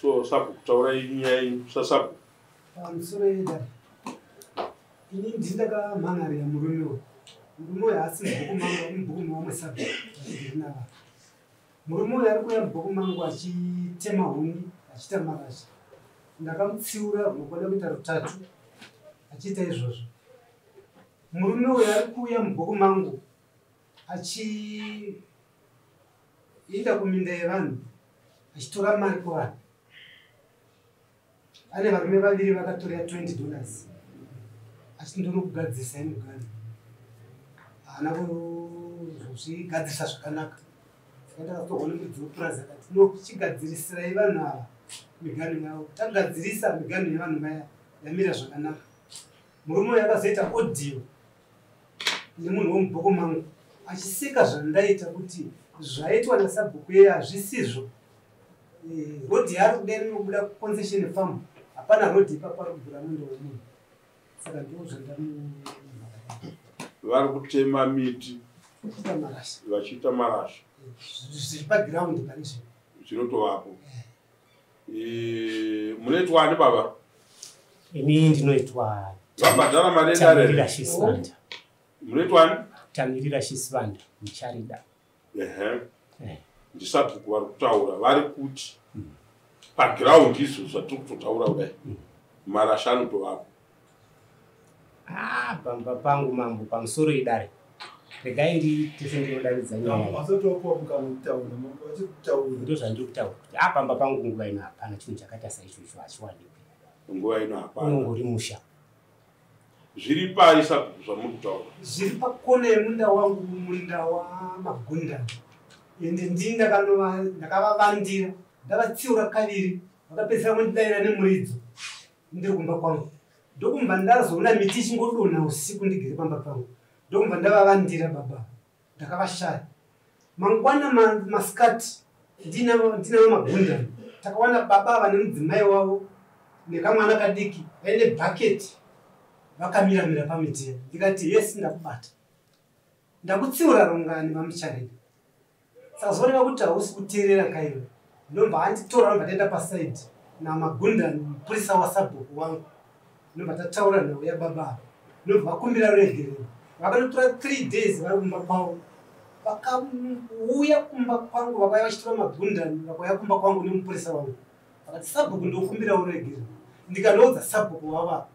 So sabhuku, taurai nyaya yenyu sasabhuku. Pamusoro yedare, ini ndini ndakamhan'arira murume uyu. Murume uyu haasi mubhuku mangu, ari mubhuku mavamwe sabhuku vatigere nava. Murume uyu ari kuuya mubhuku mangu achitema huni, achiita marasha. Ndakamutsiura runokwana kuita rutatu achiita izvozvo. Murume uyu ari kuuya mubhuku mangu achienda kuminda yevanhu achitora mari kuvanhu. Ane varume vaviri vakatorera $20 achiti ndinokugadzirisa imugano. Haana kuzvigadzirisa zvakanaka. Saka ndakatorwa nemudzi wepurazi akati no, chigadzirisirai vanhu ava miganhu yavo. Tagadzirisa miganhu yevanhu vaya, yamira zvakanaka. Murume uyu akazoita audio nemunhu wemubhuku mangu achiseka zvandaita, kuti zvaitwa nasabhuku iye hazvisizvo. Rodhi yaari kuda inobuda kuconcession farm, hapana rodhi ipapo, ari kugura munda wemunhu. Saka ndo zvandamu Vari kutema miti kuita marasha. Vachiita marasha. Zviri pagiraundi pane zvinhu. Zvinotovapo. Munoitwa ani, baba? Ini ndinoitwa Vabhadhara mari yedare? Tamirira Shisvanda. Munoitwa ani? Tamirira Shisvanda Mucharida. Ehe. Ndisabhuku vari kutaura, vari kuti pagiraundi izvo zvatiri kutotaura kudai, marasha anotovapo. Ah, pamba pangu, mambo, pamusoro idare, regai nditese ndinodavidza nyaya. Masati wapuwa mukana wekutaura, mambo vachiri kutaura. Ndo zvandiri kutaura kuti a pamba pangu nguva ino hapana chinhu chakaita saizvozvo, hachiwanikwi. Nguva ino hapana. Unongori musha. Zviri pai, sabhuku, zvamuri kutaura? Zviri pakona yemunda wangu, munda wamagunda, ende ndini ndakavavandira. Ndavatsiura kaviri, vakapedzisira kundidayira nemuridzo ndiri kumba kwangu. Ndokumva ndazoona miti ichingodonha usiku ndigere pamba pangu. Ndokumva ndavavandira baba, ndakavashaya. Mangwana masikati ndina vamagunda, takawana baba ava nemudzimai wavo nekamwana kadiki vaine bhaketi vakamiramira pamiti. Ndikati, "Yes, ndakubata, ndakutsiura rungani, vaMucharida? Saka zoreva kuti hausi kuteerera kaiwe." Ndobva anditora, ndobva taenda pasaidi namagundani, mupurisa wasabhuku wangu. Ndobva tataura nhau yababa ava, ndobva vakumbira ruregerero. Vakanotora 3 days vari kumba kwavo. Vakauya kumba kwangu, vakauya vachitora magundani, vakauya kumba kwangu nemupurisa wangu, vakati, "Sabhuku, ndokumbira ruregerero." Ndikanoudza sabhuku wava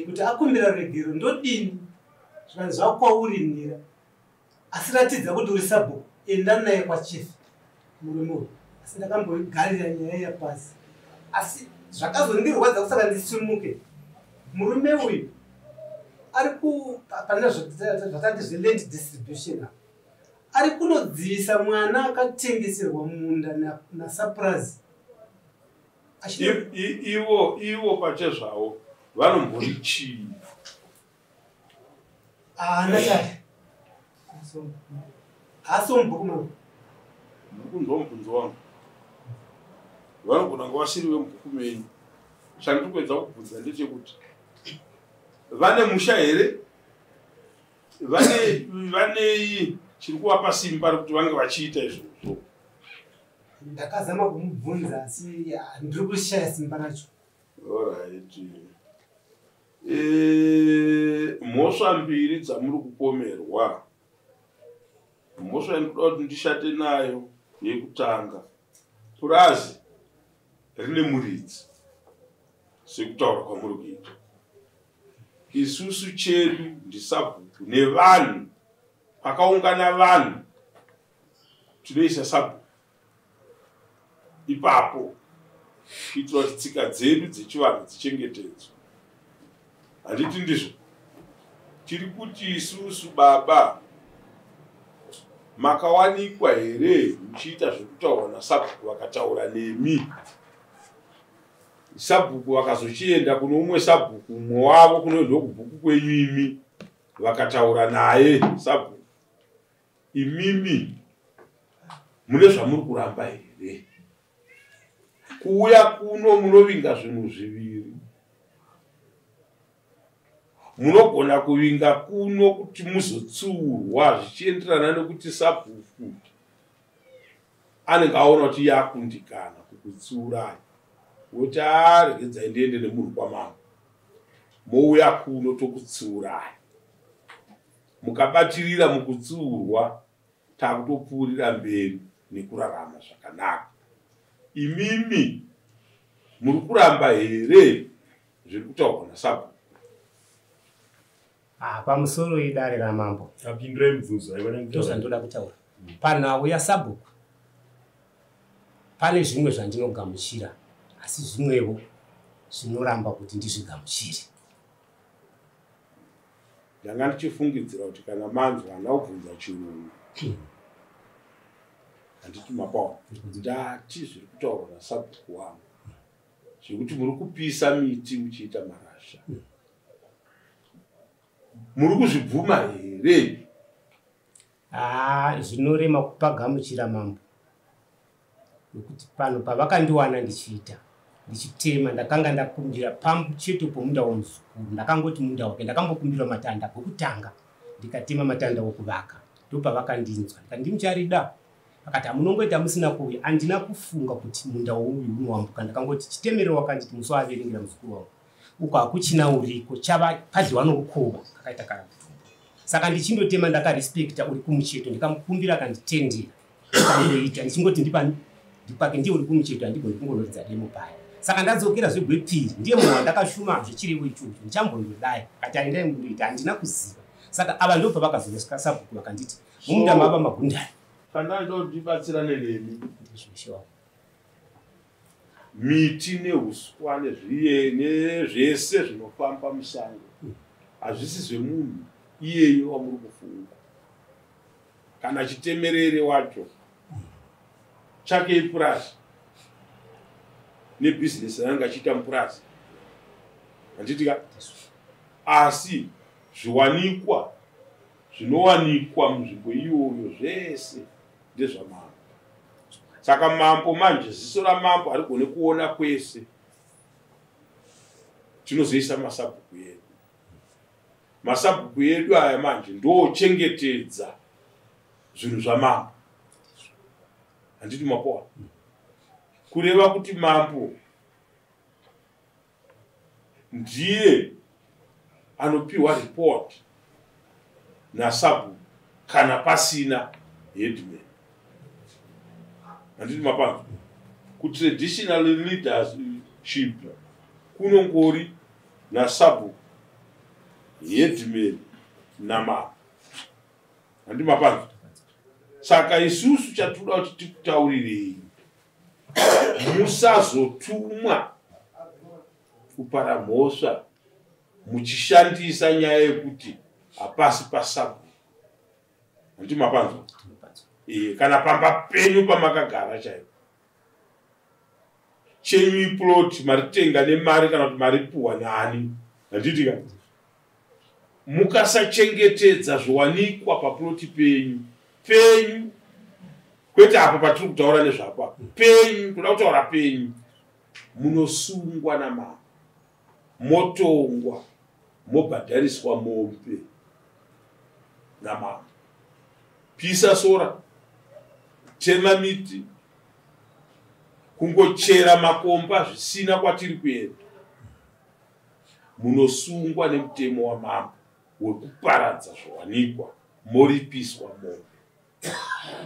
kuti akumbira ruregerero, ndodini? Zvikanzi, "Zvakwauri nhira, asi ratidza kuti uri sabhuku, enda naye kwachief murume uyu." Asi ndakamboigarira nyaya iya pasi, asi zvakazondirwadza kusaka ndisimuke. Murume uyu ari ku pane zvatati zveland distribution apa, ari kunodzivisa mwana akatengeserwa munda nasapurazi. Ivo pachezvavo vanombori chii? Haana chake, haasi womubhuku mangu. Muri kunzwa mubvunzo wangu? Vanogona kunge vasiri vemubhuku menyu. Chandiri kuedza kubvunza ndechekuti vane musha here? Vanei chiri kuvapa simba rekuti vange vachiita izvozvo? Ndakazama kumubvunza, asi ndiri kushaya simba racho. Alright. Mhosva mbiri dzamuri kupomerwa, mhosva yandikuda kuti ndishate nayo yekutanga, purazi rine muridzi sekutaura kwamuri kuita. Isusu chedu ndisabhuku nevanhu. Pakaungana vanhu tinoisa sabhuku ipapo kuitira kuti tsika dzedu dzechivanhu dzichengetedzwe, handiti ndizvo? Tiri kuti isusu, baba, makawanikwa here muchiita zvekutaurwa nasabhuku? Vakataura nemi, sabhuku vakazochienda kuno umwe sabhuku, umwe wavo kunoendwa kubhuku kwenyu imi, vakataura naye sabhuku. Imimi mune zvamuri kuramba here? Kuuya kuno munovinga zvinhu zviviri. Munogona kuvinga kuno kuti muzotsiurwa zvichienderana nekuti sabhuku anenge aona kuti yakundikana. Kukutsiurai woti aregedzai ndiende nemunhu kwamambo, mouya kuno tokutsiurai. Mukabatirira mukutsiurwa, takutopfuurira mberi nekurarama zvakanaka. Imimi muri kuramba here zviri kutaurwa nasabhuku? Ah, pamusoro idare ramambo. Apindurai mubvunzo. Ndozvandoda kutaura panhau yasabhuku. Pane zvimwe zvandinogamuchira, asi zvimwewo zvinoramba kuti ndizvigamuchire. Ndanga ndichifungidzira kuti kana manzwa hana kubvunza chirungu, handiti mapawa? Ndati zviri kutaurwa nasabhuku wangu zvekuti muri kupisa miti muchiita marasha, muri kuzvibvuma here? Haa, zvinorema kupagamuchira, mambo, nekuti pano pavakandiwana ndichiita, ndichitema, ndakanga ndakumbira pamucheto pomunda womuzukuru. Ndakangoti munda wake, ndakambokumbirwa matanda kwekutanga, ndikatema matanda okuvaka. Ndopavakandinzwa, ndikati ndimucharida, akati hamunongoita musina kuuya. Handina kufunga kuti munda wouyu unowambuka. Ndakangoti chitemero wakanditi musi waaverengera muzukuru wangu uko hakuchina uriko, chava padyiwa norukova kakaita kana kutumbu. Saka ndichindotema ndakarespekta uri kumucheto, ndikamukumbira akanditendera, ndikangoita ndichingoti ndipani ndipake, ndiye uri kumucheto, handigoni kungonoridza demo paya. Saka ndadzokera zvegwepiri, ndiye munhu wandakashuma zvechirevo ichocho, ndichambondodai akati aendai mundoita. Handina kuziva. Saka ava ndo pavakazosvika sabhuku vakanditi mumunda mava magundani. Kana ndoda kuti ndibatsirane nemi, Ndizvo wangu. Miti neuswa nezviye nezvese zvinofamba musango hazvisi zvemunhu iyeye wamuri kufunga. Kana chitemerere wacho chake ipurasi nebhizinesi raanenge achiita mupurasi, handiti ka? Asi zviwanikwa zvinowanikwa munzvimbo iyoyo zvese ndezvamambo. Saka mambo manje, ziso ramambo harigone kuona kwese. Tinozoisa masabhuku edu. Masabhuku edu aya manje ndochengetedza zvinhu zvamambo, handiti mapoa? Kureva kuti mambo ndiye anopiwa report nasabhuku kana pasina headman, handiti mapanzwa? Kutraditional leadership kunongori nasabhuku, headman namambo, handi mapanzwa? Saka isusu chatoda kuti tikutaurirei, musazotumwa kupara mhosva muchishandisa nyaya yekuti hapasi pasabhuku, handiti mapanzwa? Kana pamba penyu pamakagara chaipo, chenyu iplot, maritenga nemari kana kuti maripuhwa nani, handiti ka? Mukasachengetedza zviwanikwa paploti penyu, penyu, kwete apo patiri kutaura nezvapo apo, penyu, toda kutaura penyu, munosungwa namambo, motongwa, mobhadhariswa mombe namambo. Pisa sora, tema miti, kungochera makomba zvisina kwatiri kuenda, munosungwa nemutemo wamambo wekuparadza zvawanikwa, moripiswa mombe,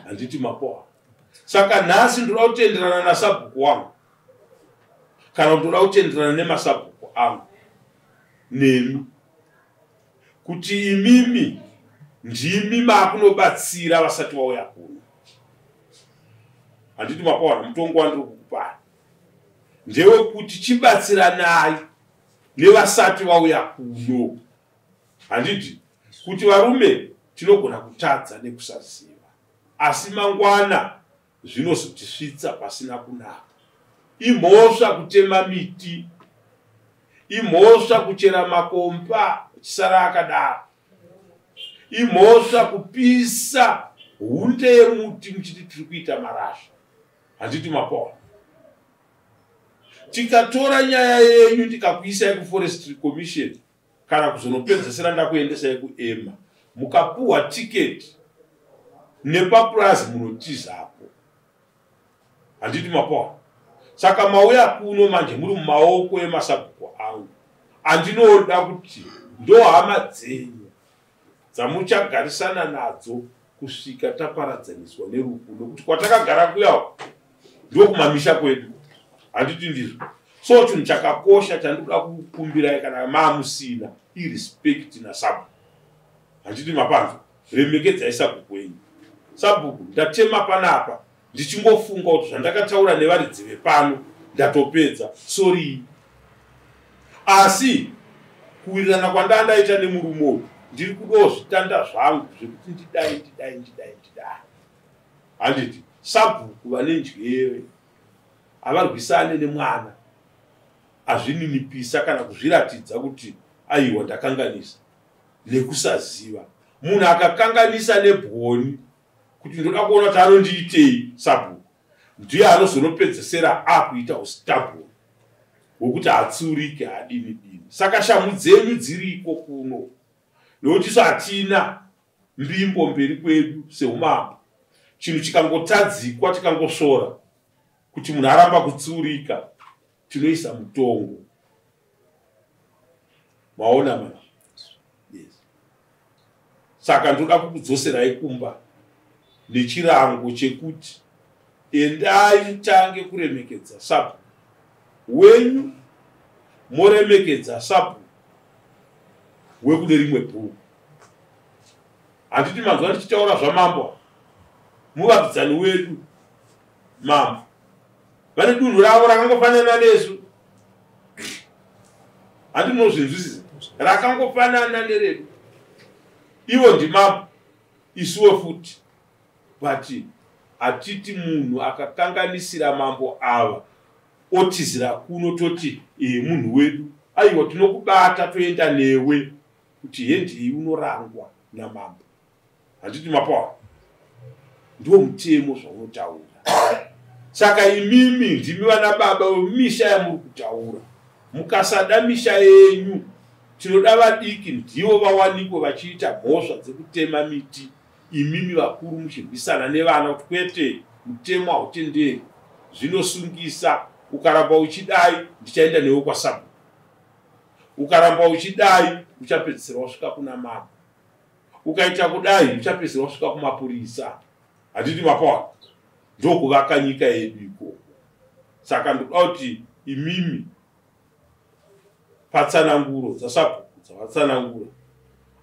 handiti mapoa? Saka nhasi ndoda kutenderana nasabhuku wangu, kana kuti ndoda kutenderana nemasabhuku angu nemi, kuti imimi ndimi maakunobatsira vasati vauya kuno, handiti mapawana? Mutongo wandiri kukupai ndewekuti chibatsiranai nevasati vauya kuno, handiti? Kuti varume tinogona kutadza nekusaziva, asi mangwana zvinozotisvitsa pasina kunaka. Imhosva kutema miti, imhosva kuchera makomba chisara akadaro, imhosva kupisa hunde yemuti muchiti tiri kuita marasha, handiti mapaona? Tikatora nyaya yenyu tikakuisai kuForestry Commission, kana kuzonopedzesera ndakuendesai kuEMA, mukapuhwa tiketi nepapurazi munotizapo, handiti mapaona? Saka mauya kuno manje muri mumaoko emasabhuku angu andinoda kuti ndo hama dzenyu dzamuchagarisana nadzo kusvika taparadzaniswa nerufu, nokuti kwatakagara kuyawo ndokumamisha kwedu, handiti ndizvo? So chinhu chakakosha chandinoda kukumbirai kana maamusina irespect nasabhuku, handiti mapanzwa? Remekedzai sabhuku wenyu. Sabhuku, ndatema panapa ndichingofunga kuti zvandakataura nevaridzi vepano ndatopedza, sorry, asi kuwirirana kwandandaita nemurume uyu ndiri kudawo zvitanda zvangu zvekuti ndidai ndidai ndidai ndidai, handiti? Sabhuku vane njere havarwisane nemwana azvininipisa kana kuzviratidza kuti aiwa ndakanganisa nekusaziva. Munhu akakanganisa nebwoni kuti ndoda kuona kuti anondiitei, sabhuku ndiye anozonopedzesera akuita ustabhoni hwekuti hatsurike hadini dini. Saka shamhu dzenyu dziriko kuno, nokuti isu hatina mbimbo mberi kwedu seumambo. Chinhu chikangotadzikwa, tikangosvora kuti munhu aramba kutsurika, tinoisa mutongo. Maona manje? Yes. Saka ndoda kukudzoserai kumba nechirango chekuti endai mutange kuremekedza sabhuku wenyu, moremekedza sabhuku wekune rimwe bhuku. Handiti manzwa ndichitaura zvamambo, muvakidzani wedu mambo vane dunhu ravo rakangofanana nesu, handi munozvinzwisisa? Rakangofanana neredu, ivo ndimambo, isuwo futi. But hatiti munhu akakanganisira mambo ava otizira kuno toti munhu wedu. Aiwa, tinokubata toenda newe kuti hendei unorangwa namambo, handiti mapawa? Ndiwo mutemo zvaunotaura. Saka imimi ndimi vana baba vemisha yamuri kutaura. Mukasada misha yenyu, tinoda vadiki ndivo vawanikwe vachiita mhosva dzekutema miti, imimi vakuru muchirwisana nevana kuti kwete, mutemo hautenderi, zvinosungisa. Ukaramba uchidai ndichaenda newe kwasabhuku, ukaramba uchidai uchapedzisira wasvika kuna mambo, ukaita kudai uchapedzisira wasvika kumapurisa, handiti mapawa? Ndokuvaka nyika yedu ikoko. Saka ndoda kuti imimi patsananguro dzasabhuku dzavatsanangura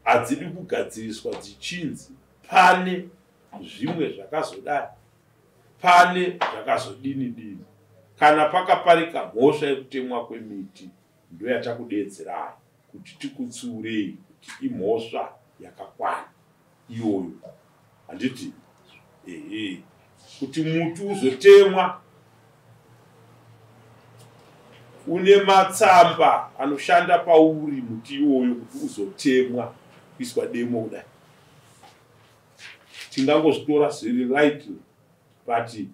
hadzidi kugadziriswa dzichinzi pane zvimwe zvakazodai, pane zvakazodini dini. Kana pakaparika mhosva yekutemwa kwemiti, ndoyatakudedzerai kuti tikutsurei kuti imhosva yakakwana iyoyo, handiti? Ehe, kuti muti uzotemwa une matsamba anoshanda pauri muti iwoyo, kuti uzotemwa kuiswa demo kudai, tingangozvitora zviri right, but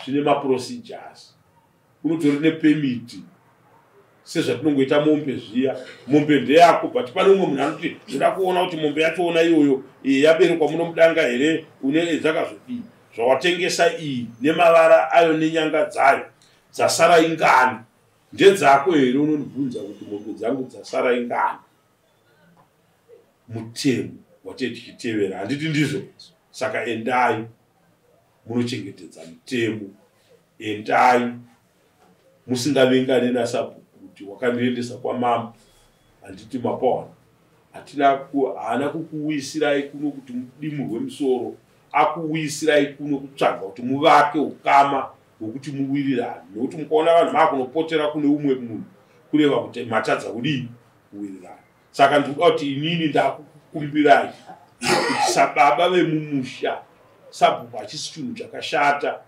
zvine maprocedures. Unotori nepermit sezvatinongoita mombe zviya. Mombe ndeyako, but pane umwe munhu anoti ndoda kuona kuti mombe yachoona iyoyo yaberekwa muno mudanga here, une zvakazodii, zvawatengesa iyi nemavara ayo nenyanga dzayo dzasara ingani, ndedzako here? Unondibvunza kuti mombe dzangu dzasara ingani. Mutemo watee tichitevera, handiti ndizvo? Saka endai munochengetedza mutemo, endai musingavengane nasabhuku kuti wakandiendesa kwamambo, handiti mapawana? Hatina haana kukuuyisirai kuno kuti mudimurwe musoro, akuuyisirai kuno kutsvaga kuti muvake ukama hwekuti muwirirane, nekuti mukaona vanhu maakunopotera kune umwe munhu, kureva kuti matadza kudii? Kuwirirana. Saka ndikuda kuti inini ndakukumbirai kuti sababa vemumusha, sabhuku hachisi chinhu chakashata,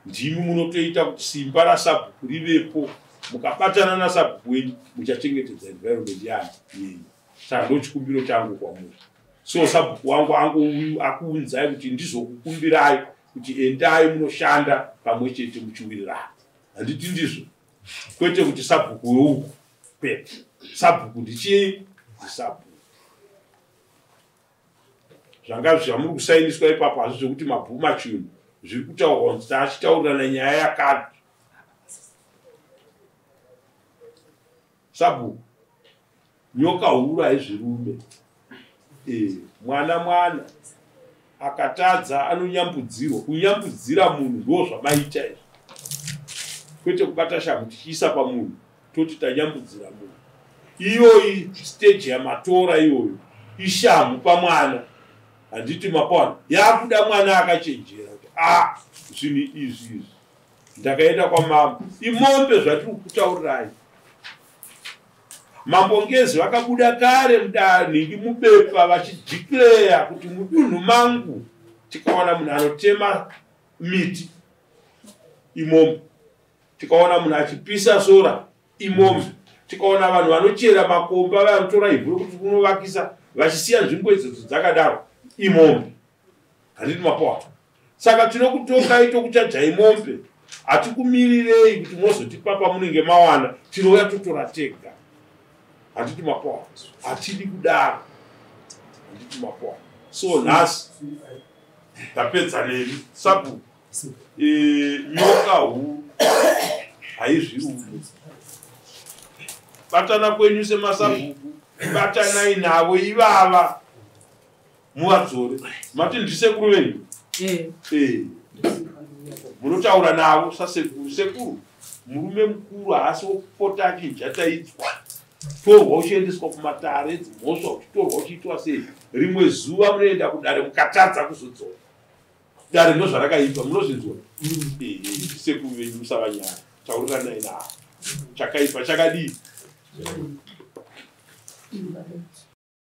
ndimi munotoita kuti simba rasabhuku rivepo. Mukabatana nasabhuku wenyu muchachengetedza environment yani yenyu. Saka ndo chikumbiro changu kwamuri. So sabhuku wangu angu akuunzai kuti ndizokukumbirai kuti endai munoshanda pamwe chete muchiwirirana, handiti ndizvo? Kwete kuti sabhuku weuku, kwete, sabhuku ndichii? Ndisabhuku. Zvanga zvamuri kusainiswa ipapo hazvi zvekuti mabhuma chinhu zviri kutaurwa kunzi taachitaurirana nyaya yakati. Sabhuku, nyoka huru haizvirume. Mwana mwana akatadza anonyambudzirwa. Kunyambudzira munhu ndo zvamaita izvi, kwete kubata shamhu tichiisa pamunhu toti tanyambudzira munhu. Iyoyi stage yamatora iyoyo ishamhu pamwana, handiti mapwana yakuda mwana akachenjera kuti a zvinhu izvi izvi ndakaenda kwamambo imombe zvatiri kutaurirai. Mambo Ngezi vakabuda kare mudanhingi mubepa vachideclare kuti mudunhu mangu tikaona munhu anotema miti imombe, tikaona munhu achipisa sora imombe, tikaona vanhu vanochera makomba vanotora ivhu rekuti kunovakisa vachisiya nzvimbo idzodzo dzakadaro imombe, handiti mapoa? Saka tinokutongai tokuchajai mombe, hatikumirirei kuti mozotipa pamunenge mawana, tinouya totora tega, handiti mapoa? Hatidi kudaro, handiti mapoa? So nhasi tapedza nemi sabhuku. Nyoka huru haizvirume. Batana kwenyu semasabhuku, batanai navo ivava muvadzore. Mati ndisekuru venyu, munotaura navo sasekuru. Sekuru murume mukuru haasi wokupota achinjataidzwa, torwa uchiendeswa kumatare edzimhosva, uchitorwa uchiitwa sei. Rimwe zuva munoenda kudare mukatadza kuzodzoka dare, ndo zvarakaipa, munozvinzwa. Sekuru venyu musavanyara, tauriranai navo. Chakaipa chakadii?